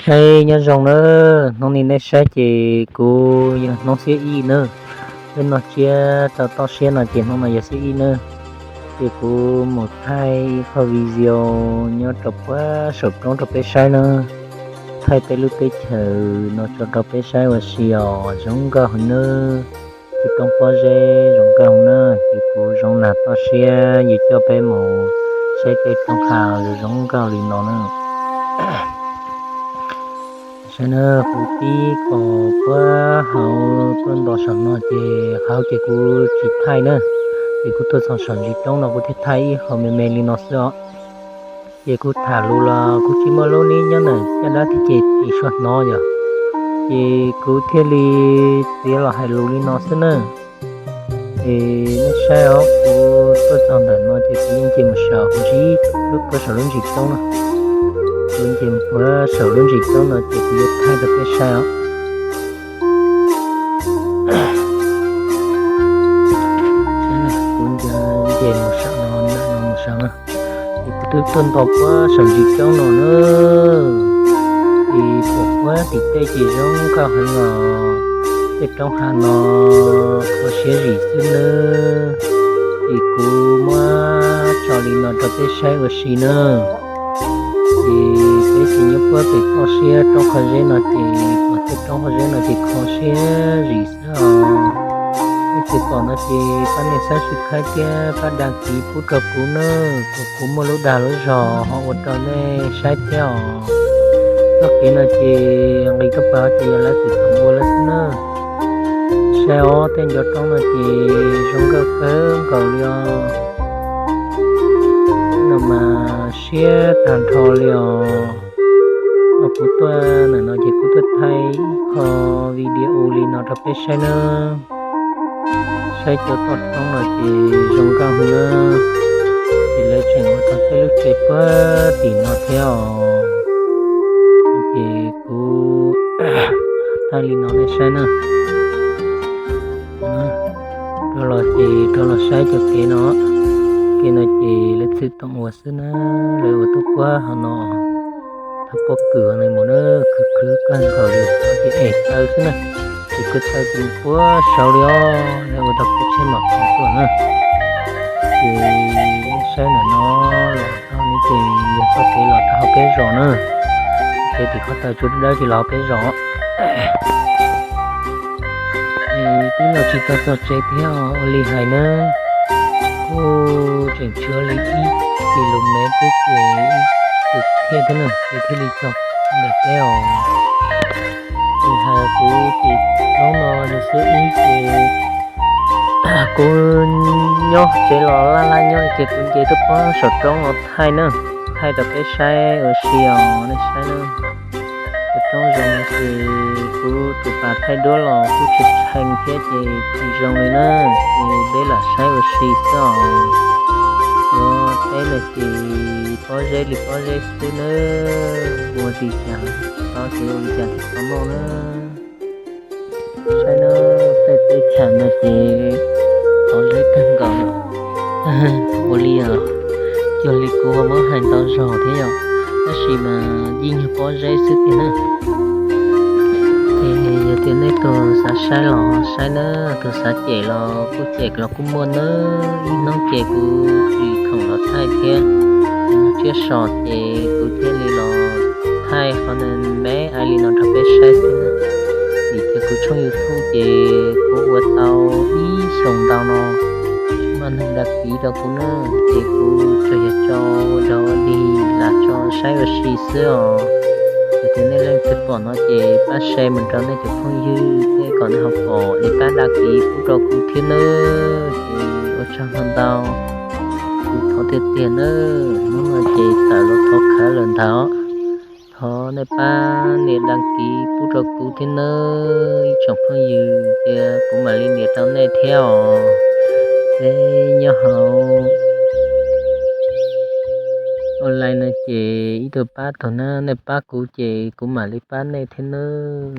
Saib nyob zoo na, hnub no nej saib ces kuv yog hnub xiab ib na, peb noj tsiab tau toj siab no ces hnub no yog xiab ib na, ces kuv mus thaij ib qho video nyob rau puag saum roob rau peb saib na, thaij peb lub teb chaws no tso rau peb saib ua si os, zoo nkauj heev na. Tej roob pob zeb zoo nkauj na, ces kuv zoo nag toj siab yuav coj peb mus saib tej roob hav zoo nkauj li no na. Saib na, kuv pib pom puag hauv tuaj nto saum no ces hauv ces kuv tsis thaij na, ces kuv tuaj txog saum ntsis roob no kuv thiaj thaij ib qho me me li no xwb os. Ces kuv tham lus los kuv tsis muaj lub nib nyob ntawm caj dab thiab ces tsis tshua hnov yom, ces kuv thiaj li txiav los hais lus li no xwb na. Es nej saib os, kuv tuaj txog ntawm no ces kuv yeej nce mus saum ntsis, lub puag saum lub ntsis roob no, kuv nce mus puag saum lub ntsis roob no ces kuv yuav thaij rau peb saib os. Kuv nce mus saum no, ntawm no mus saum na, es kuv twb tuaj nto puag saum ntsis roob no na, es pom puag tim tej ces zoo nkauj heev os. Tej roob hav no kho siab zim xwb nawb. Es kuv muab tso li no rau peb saib ua si na. Es peb ces nyob puag pem toj siab roob qhov zeb no ces pom tej roob qhov zeb no ces kho siab zim xwb os. Nej tsis pom no ces pab nej subscribe thiab pab đăng ký pub rau kuv na, kom kuv muaj lub dag lub zog ho ua rau nej saib thiab os. Txoj kev no ces nqis tuaj pem ces yog lawv tseem ua lawm xwb na. Saib os, tej ncov roob no ces zoo nkauj kawg nkaus li os. No mas siab tag nrho li os. No kuv tuaj ntawm no ces kuv tuaj thaij ib qho video li no rau peb saib na. Saib cov toj roob no ces zoo nkauj heev na. Ces lawv tseem ua tau tej lub tsev puag tim no thiab os. Ces kuv thaij li no nej saib na. Rov los ces rov los saib cov kev no. Kev no ces lawv txwm toom ua xwb na, lawv ua tuaj puag hauv no. Thaj pob kws no mus na, khwv khwv kawg nkaus li, ces ev taw xwb na. Ces kwv taw ces puag saud li os, lawv ua tau kev tsheb mam pov tuaj na. Ces saib ntawm no los tau ne ces yog txoj kev los rau hauv peb zos na. Kev tim ko taw tsuas dawb ces los hauv peb zos. Es twb los tsis tau txog tsev thiab ua li hais na, kuj tseem tshuav li ib kis lus mev twb ces ib kis thiaj thiab na ces thiaj li txog ntawm peb os. Ces hais kuv ces hnub no yog xiab ib ces kuv nyob tsev los laj laj nyob li ces kuv nce tuaj puag saum roob no thaij na, thaij rau peb saib ua si os, nej saib na. Tus roob zoo no ces kuv tus pas thaij duab los kuj tsis tsheej thiab ces tsis zoo li na, ces peb lam saib ua si xwb os. Yuav teb no ces pob zeb li pob zeb xwb nawb, ua li cas tsis paub, ces ua li cas thiaj tau noj na. Saib na, tej teb chaws no ces pob zeb kawg nkaus. Ua li os, cuag li kuv ho muab hais ntau zaug thiab yom, tab sis mas yeej yog pob zeb xwb tiag na. Ces yog tias nej tus xav saib los saib na, tus xav cem los kuj cem los kuj muaj na. Ib hnub ces kuv tsis khoom los thaij thiab, tsiab so ces kuv thiaj li los thaij qhov me me li no rau peb saib xwb na. Vim tias kuv tshooj YouTube ces kuv ua tau ib xyoos ntau no tsis muaj neeg đăng ký rau kuv na, ces kuv tsuas yog tso ua dog ua dig los tso saib ua si xwb os. Yog tias nej leej twg pom no ces pab share mus rau nej cov phooj ywg thiab kom nej ho pom es pab đăng ký pub rau kuv thiab nawb. Ces ua tsaug ntau ntau, kuv thov tiag tiag nawb. Hnub no ces tawm los thov khawv lawm ntag. Thov nej pab nias đăng ký pub rau kuv thiab nawb ib tsoom phooj ywg, ces kuv mam li nias rau nej thiab os. Peb nyob hauv online no ces ib tug pab tug na, nej pab kuv ces kuv mam li pab nej thiab nawb.